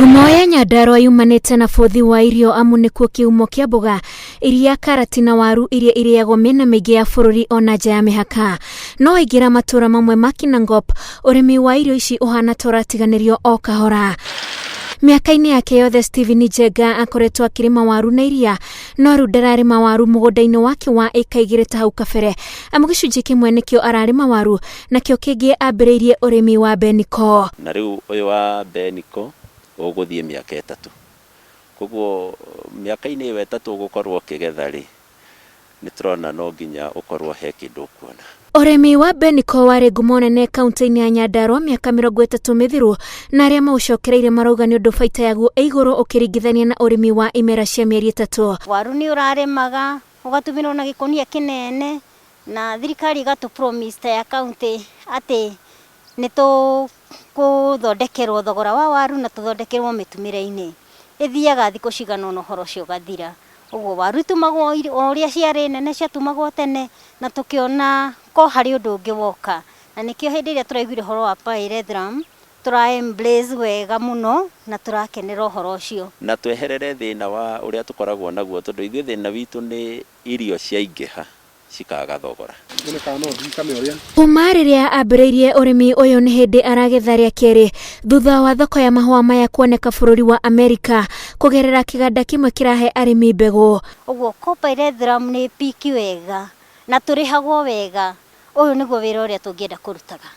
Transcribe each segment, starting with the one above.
Ngumo ya Nyandarua yumanĩte na bũthi wa irio amu nĩkuo kĩhumo kĩa mboga, iria, karati na waru iria irĩagwo mĩena mĩingĩ ya bũrũri ona nja ya mĩhaka. No waingĩra matũra mamwe ma Kinangop, ũrĩmi wa irio ici ũhana ta ũratiganĩrio o kahora. Mĩaka-inĩ yake yothe Stephen Njenga akoretwo akĩrĩma waru na iria, no rĩu ndararĩma waru mũgũnda-inĩ wake wa ĩka igĩrĩ ta hau kabere, amu gĩcunjĩ kĩmwe nĩkĩo ararĩma waru, nakĩo kĩngĩ ambĩrĩirie ũrĩmi wa Beniko. Na rĩu ũyũ wa Beniko ũgũthiĩ mĩaka ĩtatũ. Koguo mĩaka-inĩ ĩyo ĩtatũ ũgũkorwo ũkĩgetha-rĩ, nĩ tũrona no nginya ũkorwo he kĩndũ ũkuona. Ũrĩmi wa Beniko warĩ ngumo nene kaunti-inĩ ya Nyandarua mĩaka 30 mĩthiru, na arĩa maũcokereire marauga nĩ ũndũ baita yaguo ĩ igũrũ ũkĩringithania na ũrĩmi wa imera cia mĩeri ĩtatũ. Waru nĩ ũrarĩmaga ũgatũmĩrwo na gĩkũnia kĩnene na thirikari ĩgatũ promise ta ya county atĩ nĩ tũkũthondekerwo thogora wa waru na tũthondekerwo mĩtumĩre-inĩ. Ĩthiaga thikũ cigana ũna ũhoro ũcio ũgathira. Ũguo waru itumagwo o ũrĩa ciarĩ nene ciatumagwo tene na tũkĩona ko harĩ ũndũ ũngĩ woka. Na nĩkĩo hĩndĩ ĩrĩa tũraiguire ũhoro wa pyrethrum tũra embrace wega mũno na tũrakenera ũhoro ũcio. Na tweherere thĩna wa ũrĩa tũkoragwo naguo tondũ ithuĩ thĩna witũ nĩ irio ciaingĩha cikaga thogora. Kuma rĩrĩa ambĩrĩirie ũrĩmi ũyũ nĩ hĩndĩ aragetha rĩa kerĩ thutha wa thoko ya mahũa maya kuoneka bũrũri wa Amerika kũgerera kĩganda kĩmwe kĩrahe arĩmi mbegũ. Ũguo ko pyrethrum nĩ piki wega na tũrĩhagwo wega, ũyũ nĩguo wĩra ũrĩa tũngĩenda kũrutaga.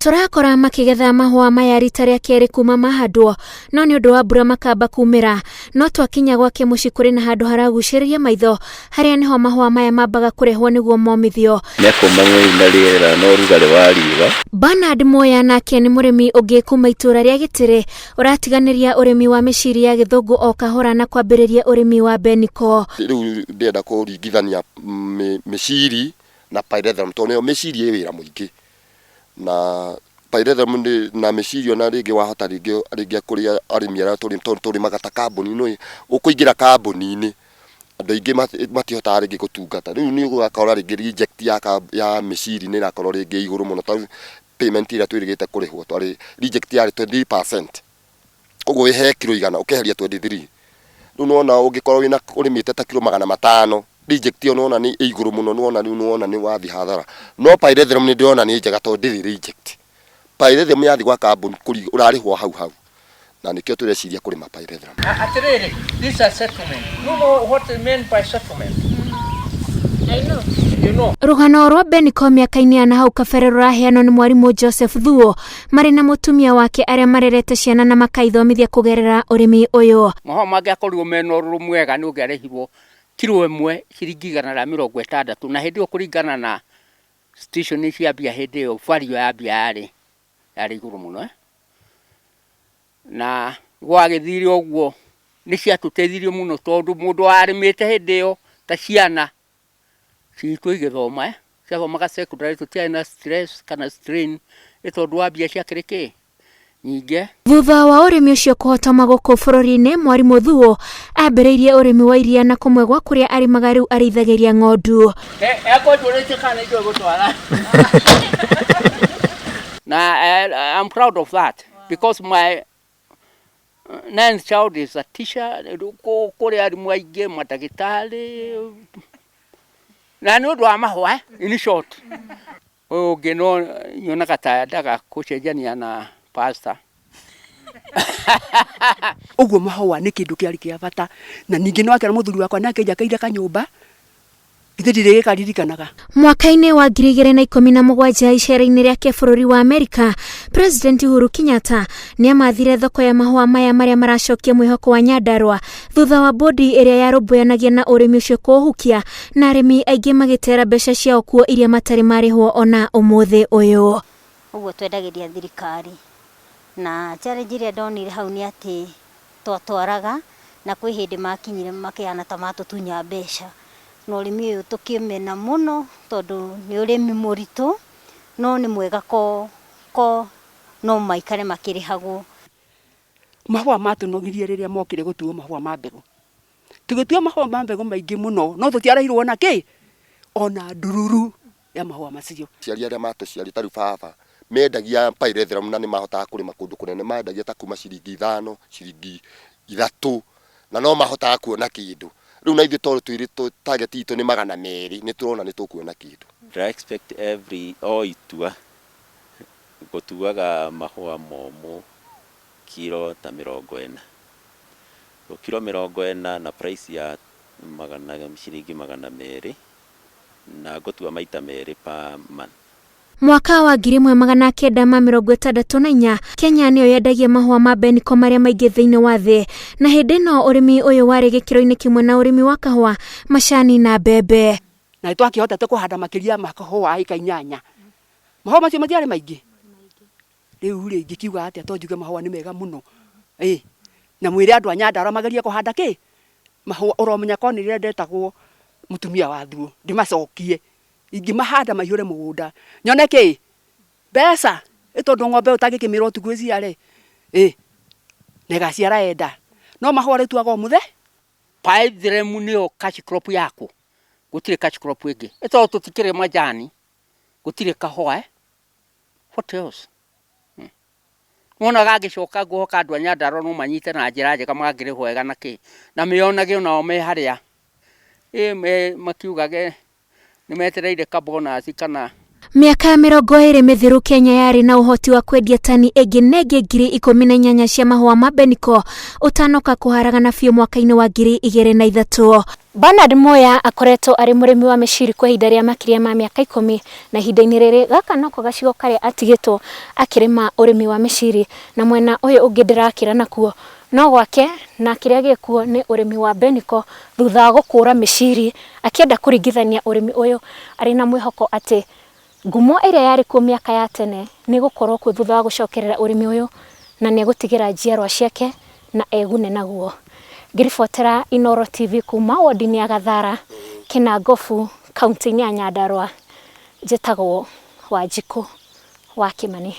Tũrakora makĩgetha mahũa maya rita rĩa kerĩ kuma mahandwo, no nĩ ũndũ wa mbura makamba kumĩra. No twakinya gwake mũciĩ kũrĩ na handũ haragucĩrĩria maitho, harĩa nĩho mahũa maya mambaga kũrehwo nĩguo momithio. Mekũma na rĩera na ũrugarĩ wa riũa. Bernard Moya nake nĩ mũrĩmi ũngĩ kuma itũra rĩa Gĩtĩrĩ ũratiganĩria ũrĩmi wa mĩciri ya gĩthũngũ o kahora na kwambĩrĩria ũrĩmi wa Beniko. Rĩu ndĩrenda kũringithania mĩciri na pyrethrum tondũ nĩyo mĩciri ĩ wĩra mũingĩ. Na pyrethrum nĩ na mĩciri ona rĩngĩ wahota rĩngĩ rĩngĩ kũrĩa arĩmi arĩa tũrĩ tondũ tũrĩmaga ta kambuni-inĩ ĩ, ũkũingĩra kambuni-inĩ andũ aingĩ matihotaga rĩngĩ gũtungata. Rĩu nĩ ũgakora rĩngĩ reject ya ya mĩciri nĩ ĩrakorwo rĩngĩ ĩ igũrũ mũno tondũ payment ĩrĩa twĩrĩgĩte kũrĩhwo twarĩ reject yarĩ 23%. Koguo he kiro igana ũkeheria 23. Rĩu nĩwona ũngĩkorwo wĩna ũrĩmĩte ta kiro 500 reject ĩyo nĩwona nĩ ĩ igũrũ mũno nĩwona rĩu nĩwona nĩ wathiĩ hathara. No pyrethrum nĩ ndĩrona nĩ njega tondũ ndĩrĩ reject. Pyrethrum yathiĩ gwa kambuni ũrarĩhwo hau hau. Na nĩkĩo tũreciria kũrĩma pyrethrum. Atĩrĩrĩ, this is a settlement. You know what they mean by settlement? I know. You know. Rũgano rwa Beniko mĩaka-inĩ ya nahau kabere rũraheanwo nĩ mwarimũ Joseph Thuo marĩ na mũtumia wake arĩa marerete ciana na makaithomithia kũgerera ũrĩmi ũyũ. Mahũa mangĩakorirwo mena ũrũrũ mwega nĩ ũngĩarĩhirwo kiro ĩmwe ciringi 160 na hĩndĩ ĩyo kũringana na situation cia mbia hĩndĩ ĩyo value ya mbia yarĩ yarĩ igũrũ mũno eh. Na gwagĩthire ũguo nĩ ciatũteithirie mũno tondũ mũndũ warĩmĩte hĩndĩ ĩyo ta ciana citũ igĩthoma eh, ciathomaga secondary tũtiarĩ na stress kana strain nĩ tondũ wa mbia ciakĩrĩ kĩ nyingĩ. Thutha wa ũrĩmi ũcio kũhotoma gũkũ bũrũri-inĩ, Mwarimũ Thuo ambĩrĩirie ũrĩmi wa iria na kũmwe gwa kũrĩa arĩmaga rĩu arĩithagĩria ng'ondu. Ekũnjũrĩtie kana nĩ njũĩ gũtwara. Na I'm proud of that because my ninth child is a teacher, kũrĩ arimũ aingĩ, mandagĩtarĩ, na nĩ ũndũ wa mahũa in short. Ũyũ ũngĩ no nyonaga ta endaga gũcenjania na pastor. Ũguo mahũa nĩ kĩndũ kĩarĩ kĩa bata, na ningĩ nĩ wakĩona mũthuri wakwa nake njakĩire kanyũmba, githĩ ndirĩgĩkaririkanaga. Mwaka-inĩ wa 2017 icera-inĩ rĩake bũrũri wa Amerika, President Uhuru Kenyatta nĩamathire thoko ya mahũa maya marĩa maracokia mwĩhoko wa Nyandarua thutha wa bodi ĩrĩa yarũmbũyanagia na ũrĩmi ũcio kũũhukia na arĩmi aingĩ magĩtera mbeca ciao kuo iria matarĩ marĩhwo ona ũmũthĩ ũyũ. Ũguo twendagĩria thirikari. Na challenge ĩrĩa ndonire hau nĩ atĩ twatwaraga na kwĩ hĩndĩ makinyire makĩhana ta matũtunya mbeca. Na ũrĩmi ũyũ tũkĩmena mũno tondũ nĩ ũrĩmi mũritũ no nĩ mwega ko ko no maikare makĩrĩhagwo. Mahũa matũnogirie rĩrĩa mokire gũtuo mahũa ma mbegũ. Tũgĩtua mahũa ma mbegũ maingĩ mũno no tũtiarĩhirwo ona kĩ, ona ndururu ya mahũa macio. Aciari arĩa matũciarire ta rĩu baba, Mendagia pyrethrum na nĩ mahotaga kũrĩma kũndũ kũnene, mendagia ta kuma ciringi ithano, ciringi ithatũ, na no mahotaga kuona kĩndũ. Rĩu na ithuĩ tondũ twĩrĩtwo target itũ nĩ 200, nĩ tũrona nĩ tũkuona kĩndũ. Ndĩra expect every o itua ngũtuaga mahũa momũ kiro ta 40. Kiro 40 na price ya magana ciringi 200 na ngũtua maita merĩ per month. Mwaka wa 1964 Kenya nĩyo yendagia mahũa ma beniko marĩa maingĩ thĩinĩ wa thĩ, na hĩndĩ ĩno ũrĩmi ũyũ warĩ gĩkĩro-inĩ kĩmwe na ũrĩmi wa kahũa, macani na mbembe. Na nĩ twakĩhotete kũhanda makĩria ma kahũa ĩka 8. Mahũa macio matiarĩ maingĩ. Rĩu rĩ ingĩkiuga atĩa to njuge mahũa nĩ mega mũno. Ĩ na mwĩre andũ a Nyandarua magerie kũhanda kĩ? Mahũa. Ũromenya korwo nĩ rĩrĩa ndetagwo mũtumia wa thuo ndĩmacokie. Ingĩmahanda maihũre mũgũnda nyone kĩ? Mbeca. Ĩ tondũ ng'ombe ũtangĩkĩmĩra ũtukũ ĩciare? Ĩ na ĩgaciara enda. No mahũa rĩtuaga o mũthenya. Pyrethrum nĩyo cash crop yakwo, gũtirĩ cash crop ĩngĩ. Ĩ tondũ tũtikĩrĩ majani, gũtirĩ kahũa, what else? Wona gangĩcoka ngũhoka andũ a Nyandarua no manyite na njĩra njega mangĩrĩhwo wega na kĩ, na meyonage onao me harĩa, ĩ makiugage nĩ metereire ka bonus kana. Mĩaka 20 mĩthiru Kenya yarĩ na ũhoti wa kwendia tani ĩngĩ na ĩngĩ 18,000 cia mahũa ma beniko ũtanoka kũharagana biũ mwaka-inĩ wa 2003. Bernard Moya akoretwo arĩ mũrĩmi wa mĩciri kwa ihinda rĩa makĩria ma mĩaka 10 na ihinda-inĩ rĩrĩ gaka noko gacigo karĩa atigĩtwo akĩrĩma ũrĩmi wa mĩciri, na mwena ũyũ ũngĩ ndĩrakĩra nakuo no gwake na kĩrĩa gĩkuo nĩ ũrĩmi wa beniko thutha wa gũkũra mĩciri, akĩenda kũringithania ũrĩmi ũyũ arĩ na mwĩhoko atĩ ngumo ĩrĩa yarĩ kuo mĩaka ya tene nĩ gũkorwo kuo thutha wa gũcokerera ũrĩmi ũyũ na nĩ egũtigĩra njiarwa ciake na egune naguo. Ngĩribotera Inooro TV kuma wodi-inĩ ya Gathara, Kinangofu, kaunti-inĩ ya Nyandarua, njĩtagwo Wanjikũ wa Kĩmani.